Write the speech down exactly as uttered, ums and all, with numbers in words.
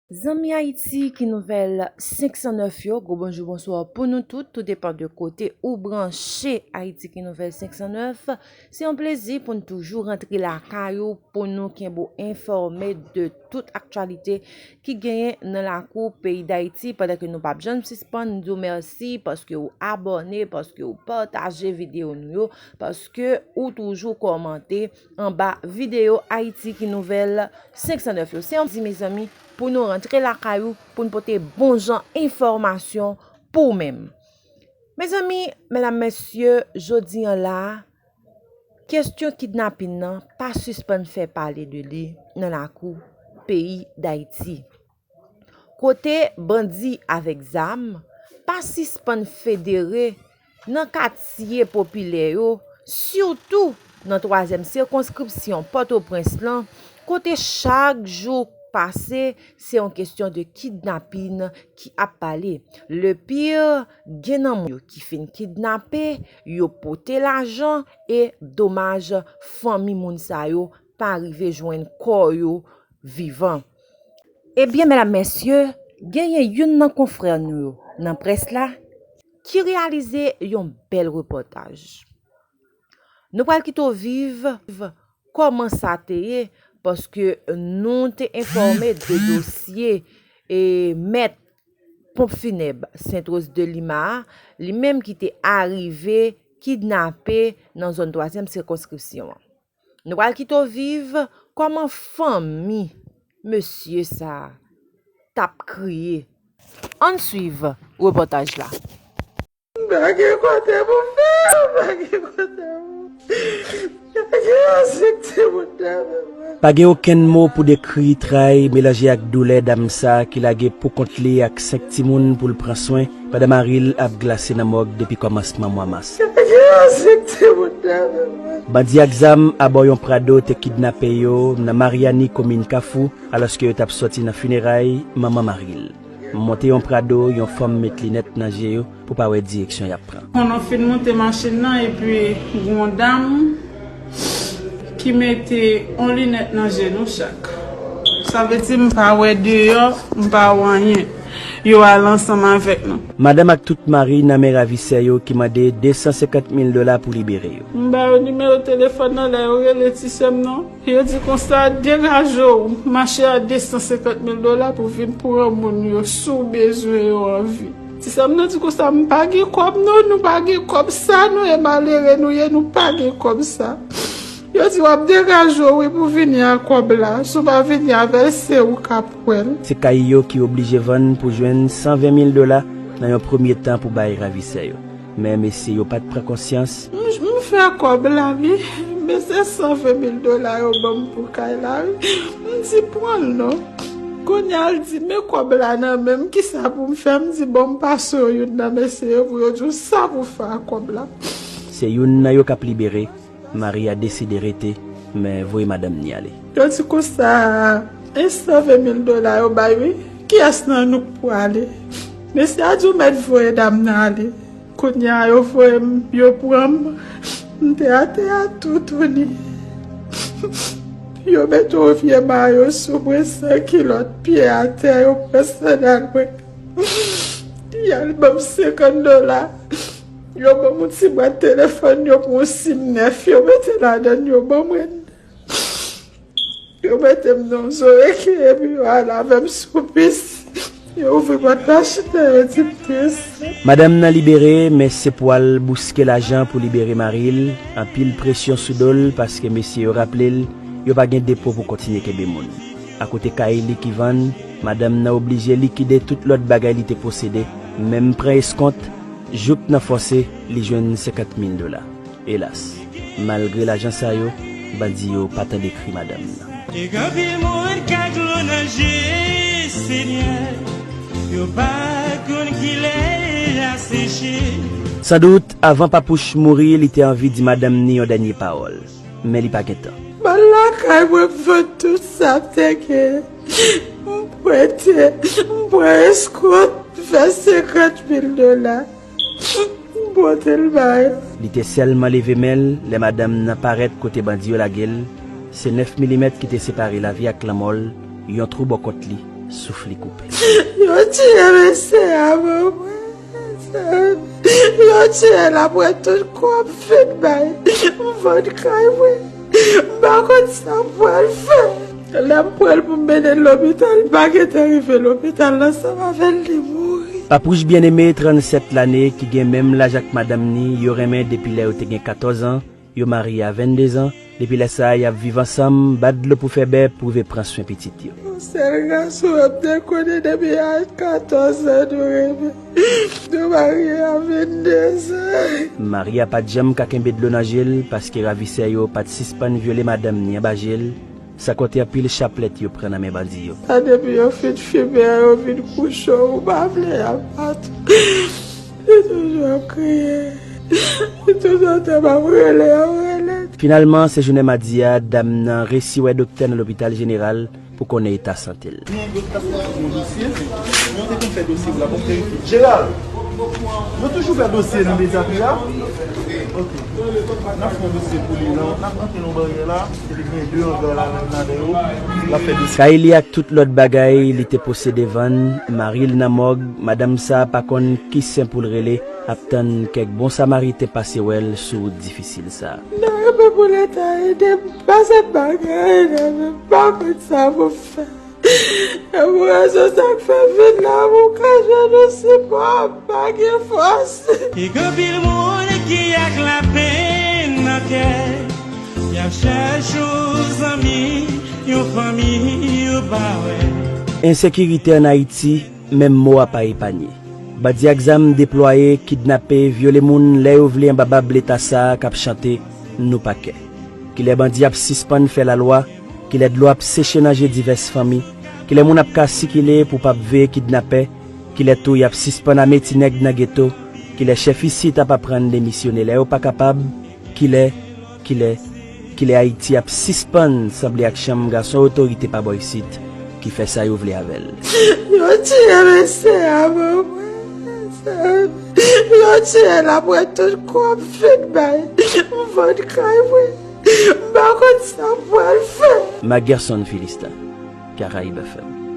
Zanmi Ayiti ki Nouvèl senk san nèf yo, gwo bonjou, bonswa pou nou tout, tou depan de kote ou branche Ayiti ki Nouvèl senk san nèf. Se yon plezi pou n toujou rantre lakay ou, pou nou kenbe w enfòme de tout aktyalite ki genyen nan lakou peyi Dayiti, pandan ke nou p ap janm sispann di w mèsi paske w abòne, paske w pataje videyo nou yo, paske ou toujou kòmante anba videyo Ayiti ki Nouvèl senk san nèf yo. Se yon di, mezanmi, pou nou rantre lakay ou, pou n pote bon jan enfòmasyon pou ou menm. Mezanmi, medam, mesye, jodi an la, kesyon kidnapin nan pa sispann fè pale de li nan lakou peyi Dayiti. Kote bandi avèk zam pa sispann federe nan katye popilè yo, sitou nan twazyèm sikonskripsyon Pòtoprens lan, kote chak jou k pase, se yon kesyon de kidnapin ki ap pale. Le pire, gen nan moun yo ki fin kidnape, yo pote lajan e domaj fanmi moun sa yo pa rive jwenn kò yo vivan. Ebyen, medam, mesye, genyen youn nan konfrè nou yo nan près la ki reyalize yon bèl repòtaj. Nou pral kite w viv kòman sa te ye, paske nou te enfòme de dosye e mèt ponp finèb Sentwòz de Lima a, li menm ki te arive kidnape nan zòn twazyèm sikonskripsyon an. Nou pral kite w viv kòman fanmi mesye sa a t ap kriye. Ann swiv repòtaj la. M pa gen kote pou m fè, m pa gen kote pou m. Pa gen anyen sou timoun nan, men mwen. Pa gen okenn mo pou dekri tray melanje ak doulè dam sa a ki lage poukont li ak senk timoun pou l pran swen, pandan mari l ap glase nan mòg depi kòmansman mwa mas. Pa gen anyen sou timoun nan, men mwen. Bandi ak zam abò yon Prado te kidnape yo nan Maryani, komin Kafou, alòske yo t ap sòti nan fineray manman mari l. Monte yon Prado, yon fanm met linèt nan je yo pou pa wè direksyon y ap pran. Konnen w fin monte machin nan, epi gon dam ki mete yon linèt nan je nou chak. Sa vle di m pa wè deyò, m pa wè anyen. Yo al ansanm avèk nou. Madanm ak tout mari nan men ravisè yo ki mande de san senkant mil dola pou libere yo. M ba yo nimewo telefòn nan, lè yo rele ti sè m nan. Yo di konsa, degaje w, mache a de san senkant mil dola pou vin pran moun yo si w bezwen yo anvi. Ti sè m nan di konsa, m pa gen kòb non, nou pa gen kòb sa, nou e malere nou ye, nou pa gen kòb sa. Yo di w ap degaje w wi pou vini ak kòb la, si w pa vini avè l, se ou k ap pran l. Se kay yo ki oblije vann pou jwenn san ven mil dola nan yon premye tan pou bay ravisè yo. Men mesye yo pa t pran konsyans. M, m fè kòb la wi, men se san ven mil dola yo ban m pou kay la wi. M di pran l non. Kounye a l di men kòb la nan men m, kisa pou m fè? M di bon, m pase w youn nan mesye yo pou yo di w sa pou fè ak kòb la. Se youn nan yo k ap libere. Mari a deside rete, men voye madanm ni ale. Yo di konsa, e san ven mil dola yo bay wi. Kiyès nan nou k pou ale? Mesye a di w mèt voye dam nan ale. Kounye a yo voye m, yo pran m. M te atè a toutouni. Yo mete yon vye mayo sou mwen, san kilòt, pye atè, yo pran sandal mwen. Y al ban m senkant dola. Yo ban m yon ti bwat telefòn, yo pran yon sim nèf, yo mete ladan l, yo ban mwen. Yo mete m nan yon zoreye, epi yo al avè m sou bis. Yo ouvri pòt machin nan, yo di m tris. Madanm nan libere, men se pou al bouske lajan pou libere mari l. Anpil presyon sou do l, paske mesye yo raple l, yo pa gen depo pou kontinye kenbe moun. Akote kay li ki vann, madanm nan oblije likide tout lòt bagay li te posede, menm pran eskont, jouk nan fòse li jwenn senkant mil dola. Elas, malgre lajan sa yo, bandi yo pa tande kri madanm nan. E gen anpil moun k ak dlo nan je, Senyè, yo pa konn kilè l ap seche. Sandout, avan Papouch mouri, li te anvi di madanm ni yon dènye pawòl, men li pa gen tan. M al lakay mwen, m vann tout sa m te gen. M prete, m pran eskont, m fè senkant mil dola. M pote l bay. Li te sèlman leve men l lè madanm nan parèt kote bandi yo lage l. Se nèf milimèt ki te separe lavi ak lanmò l, yon twou bò kont li, Souf li koupe. Yo tiye mesye a, manman. Yo tiye l apre tout kou ap fin bay. M vann kay mwen. M pa konn sa m pral fè. Lè m pran l pou m mennen l lopital, m pa gentan rive lopital la, ansanm avè l, li mouri. Papouch Byeneme, trannsèt lane, ki gen menm laj ak madanm ni, yo renmen depi lè yo te gen katòz an, yo marye a venndezan, depi lè sa a, y ap viv ansanm, bat dlo pou fè bè, pou rive pran swen pitit yo. Yon sèl gason m te konnen depi a katòz an nou renmen. Nou marye a venndezan. Mari a pa t janm ka kenbe dlo nan je l, paske ravisè yo pa t sispann vyole madanm ni anba je l, san konte anpil chaplèt yo pran nan men bandi yo. Sa depi yo fin fimen an, yo vin kouche w, ou pa vle y ap bat ou. Li toujou ap kriye. Li toujou ap rele, ap rele. Finalman, se jounen madi a, dam nan resi wè doktè nan lopital jeneral pou konnen eta sante l. Gen yon dosye, nou te konn fè dosye la, bon, verifye. Jeral, nou toujou fè dosye nan medya a? Ok. N ap fè yon dosye pou li, non? N ap antre nan baryè la, epi gen de anga la, ladan yo, l ap fè dosye. Kay li ak tout lòt bagay li te posede vann, mari l nan mòg, madanm sa a pa konn ki sen pou l rele, ap tann kèk bon samariten pase wè l sou wout difisil sa a. Nan renmen pou Leta ede m, pase bagay, renmen m pa konn sa pou m fè. E pou rezon sa k fè m vin la, pou m ka jwenn yon sipò, m pa gen fòs. E gen anpil moun ki ak lapenn nan kè, y ap chèche yon zanmi, yon fanmi, yo pa wè. Ensekirite ann Ayiti, menm mo a pa epanye. Bandi ak zam deplwaye, kidnape, vyole moun lè yo vle anba bab Leta sa a k ap chante, nou pa kè. Kilè bandi ap sispann fè lalwa, kilè dlo ap seche nan je divès fanmi, kilè moun ap ka sikile pou p ap veye kidnapè, kilè tou y ap sispann ame ti nèg nan geto, kilè chèf isit ap aprann demisyone lè yo pa kapab, kilè, kilè, kilè Ayiti ap sispann sanble ak chanm gason otorite pa bò isit ki fè sa yo vle avè l. Yo tiye mesye a, manman. Yo tiye l apre tout kou ap fin bay. M vann kay mwen. M pa konn sa m pral fè. Mac Gerson Philistin, Caraïbes F M.